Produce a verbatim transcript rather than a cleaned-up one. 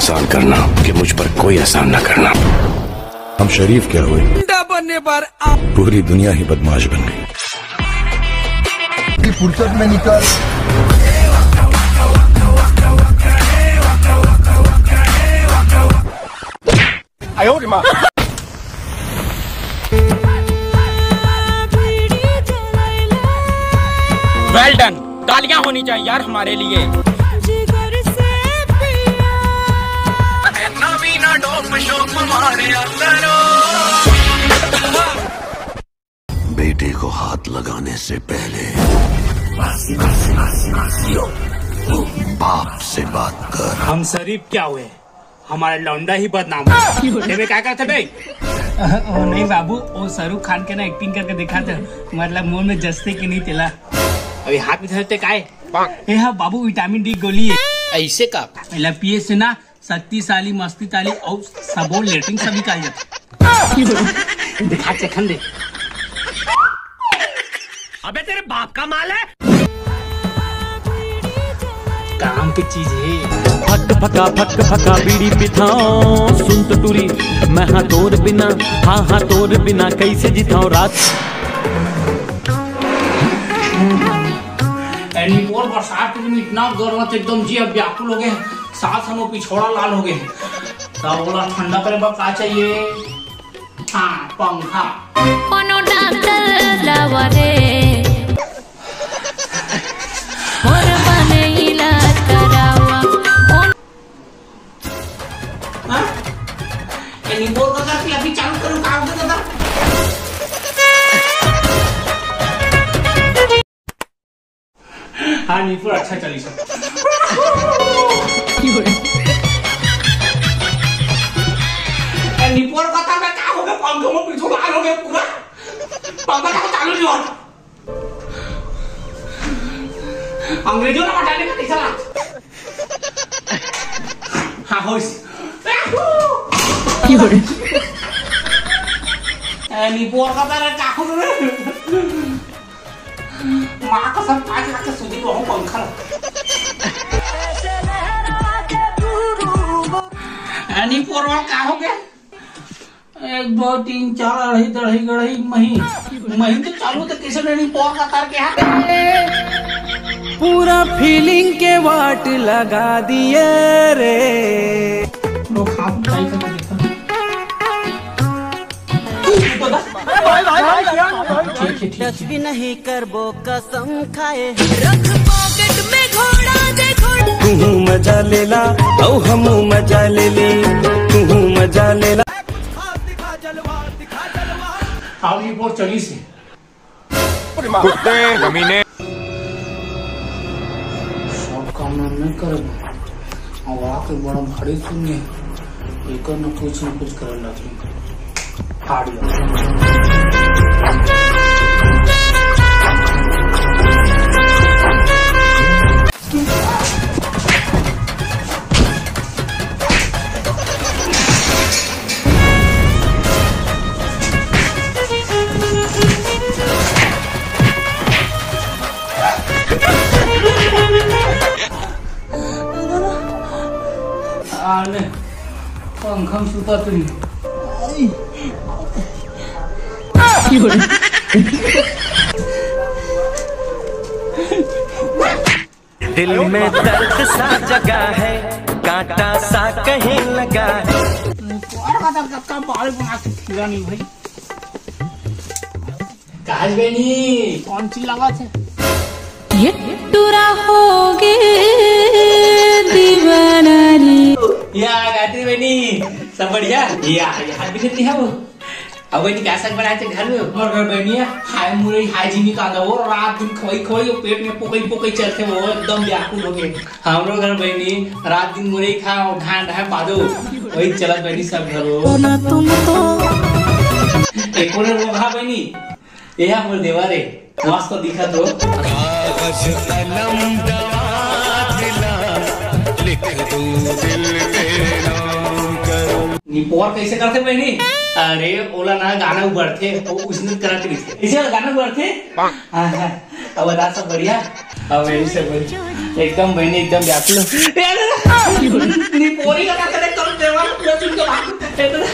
एहसान करना कि मुझ पर कोई एहसान ना करना। हम शरीफ क्या हुए, पूरी दुनिया ही बदमाश बन गई। फुर्सत में निकल। Well done. तालियां होनी चाहिए यार हमारे लिए। बेटे को हाथ लगाने से पहले बाप से बात कर। हम शरीफ क्या हुए, हमारा लौंडा ही बदनाम है। तेरे क्या करते बे? ओ नहीं बाबू, वो शाहरुख खान के ना एक्टिंग करके दिखा दे, मतलब मुंह में जस्ते की नहीं तेला। अभी हाथ में धरते काय? ये हाँ बाबू, विटामिन डी गोली है। ऐसे का? पहला पिए से ना शक्तिशाली, मस्ती ताली और सबो लेटरिन सब निकाल जाता। दिखा चखन दे। अबे तेरे बाप का माल है। काम की चीज है। फक फका फक फका बीड़ी पिथाओ सुन तो टूरी। मैं हाँ तोर बिना, हाँ हाँ तोर बिना कैसे जिताओ रात। एनी पोर बरसात के दिन इतना गर्म है, एकदम जी अब व्याकुल हो गए, सास हम पिछोड़ा लाल हो गए। तब बोला ठंडा करे बा का चाहिए? हाँ, पंखा। कोनो डॉक्टर लावा रे, और बने इलाज करावा। हाँ? ये निपोर का करती अभी चालू करूँ, काम को तो। हाँ, निपोर अच्छा चली सर। ए, निपोर का था, मैं क्या हो गया? पंखा में पीछू बाहर हो गया पूरा। पंखा का चालू नहीं हो रहा। अंग्रेजों ने हटाने का कैसा लगा? हाँ, होश। ए, निपोर का था, मैं क्या हो गया? माँ कसम, आज रात के सूजी को हम पंखा। एनी पोरवा का हो गया? एक, दो, तीन, चार, अढ़ाई, दढ़ाई, गढ़ाई, मही। मही तो चालू तो किसी ने नहीं पोर का करके हाथ। पूरा फीलिंग के वाट लगा दिए रे। लोग हाथ उठाई करके देखो। टच भी नहीं करबो कसम खाए। रख पॉकेट में घोड़ा दे घोड़ा। तू मजा लेला, औ हम मजा ले ले। तू मजा लेला। अब ये बहुत चली से। कुत्ते कमीने। सब काम हम नहीं करब। अब आके बड़ा भारी सुनिए, एकर न कुछ न कुछ करे लागी। फाड़ लो। आले, पंखा में सुता तू। दिल में दर्द सा जगा है, कांटा सा कहीं लगा है। और का तब तक का बाल बना के फिरा नहीं भाई। काज बेनी, कौन सी लगा थे? ये टूरा हो गे दीवाना रे। या गायत्री बेनी, सब बढ़िया? या, या हाथ भी नहीं है वो। अब वही क्या साग बनाए थे घर में? और घर बनिया, हाय मुरई, हाय जीनी कांदा, वो रात दिन खवाई खवाई, वो पेट में पोकई पोकई चलते, वो एकदम व्याकुल हो गए। हमरो घर बहनी रात दिन मुरई खा और घान ढाय पादो, वही चलत बहनी सब घर हो। ना तुम तो। एक और वो भा बहनी, ये हमर देवर है, मस्त दिखत हो। कागज कलम दवा दिला, लिख दूं दिल पे नाम करूं। निपोर कैसे करते बहनी? अरे ओला ना गाना उबरथे, वो उसने करत रहिथे। इसे गाना उबरथे? हाँ, हाँ। अब बता सब बढ़िया? अब यही से बोल, एकदम बहनी एकदम व्याकुल हो। ए, दादा, नी पोरी का करे तो देवा, मैं सुन के भाग। ए, दादा,